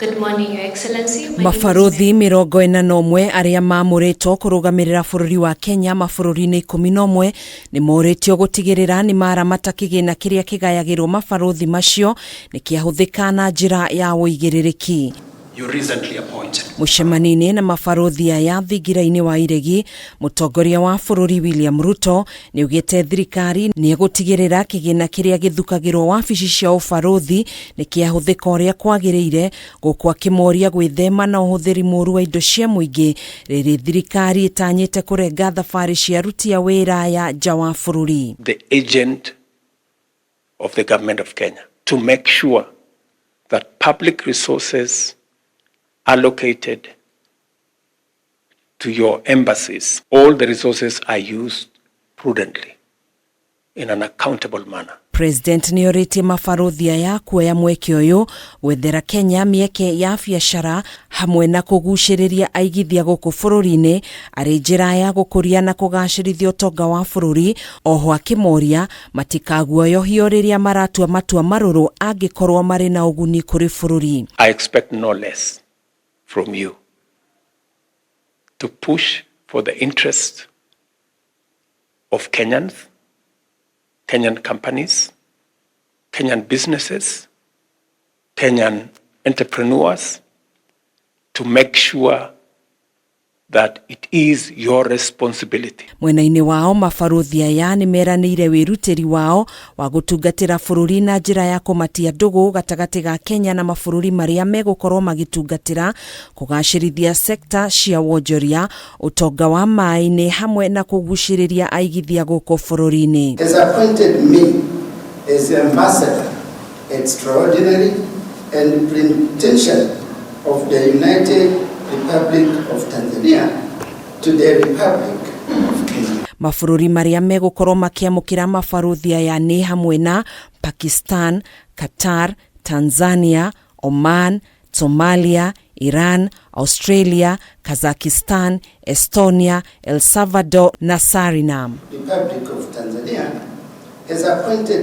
Good morning, Your Excellency. My name is Mabarũthi 41 arĩa mamũrĩtwo kũrũgamĩrĩra bũrũri wa Kenya mabũrũri-inĩ 11 nĩ morĩtio gũtigĩrĩra nĩ maramata kĩgĩna kĩrĩa kĩgayagĩrwo mabarũthi macio nĩ kĩahũthĩka na njĩra ya ũigĩrĩrĩki. You recently appointed. Mũcemanio-inĩ na mabarũthi aya thingira-inĩ wa iregi, mũtongoria wa bũrũri William Ruto nĩ augĩte thirikari nĩ ĩgũtigĩrĩra kĩgĩna kĩrĩa gĩthukagĩrwo wabici cia ũbarũthi nĩ kĩahũthĩka ũrĩa kwagĩrĩire, gũkũ akĩmoria gwĩthema na ũhũthĩri mũru wa indo cia mũingĩ rĩrĩ thirikari ĩtanyĩte kũrenga thabarĩ cia aruti a wĩra aya nja wa bũrũri. The agent of the government of Kenya to make sure that public resources allocated to your embassies, all the resources are used prudently in an accountable manner. President nĩ orĩtie mabarũthi aya kuoya mweke ũyũ gwethera Kenya mĩeke ya biacara hamwe na kũgucĩrĩria aigithia gũkũ bũrũri-inĩ arĩ njĩra ya gũkũria na kũgacĩrithia ũtonga wa bũrũri. Oho akĩmoria matikaguoyohio rĩrĩa maratua matua marũrũ angĩkorwo marĩ na ũguni kũrĩ bũrũri. I expect no less from you to push for the interest of Kenyans, Kenyan companies, Kenyan businesses, Kenyan entrepreneurs, to make sure that it is your responsibility. Mwena-inĩ wao, mabarũthi aya nĩ meranĩire wĩrutĩri wao wa gũtungatĩra bũrũri na njĩra ya kũmatia ndũgũ gatagatĩ ga Kenya na mabũrũri marĩa megũkorwo magĩtungatĩra, kũgacĩrithia sekta cia wonjoria, ũtonga wa maĩ-inĩ hamwe na kũgucĩrĩria aigithia gũkũ bũrũri-inĩ. Has appointed me as ambassador extraordinary and plenipotentiary of the United Republic of Tanzania to the Republic of Kenya. Mabũrũri marĩa megũkorwo makĩamũkĩra mabarũthi aya nĩ hamwe na Pakistan, Qatar, Tanzania, Oman, Somalia, Iran, Australia, Kazakhstan, Estonia, El Salvador na Suriname. Republic of Tanzania has appointed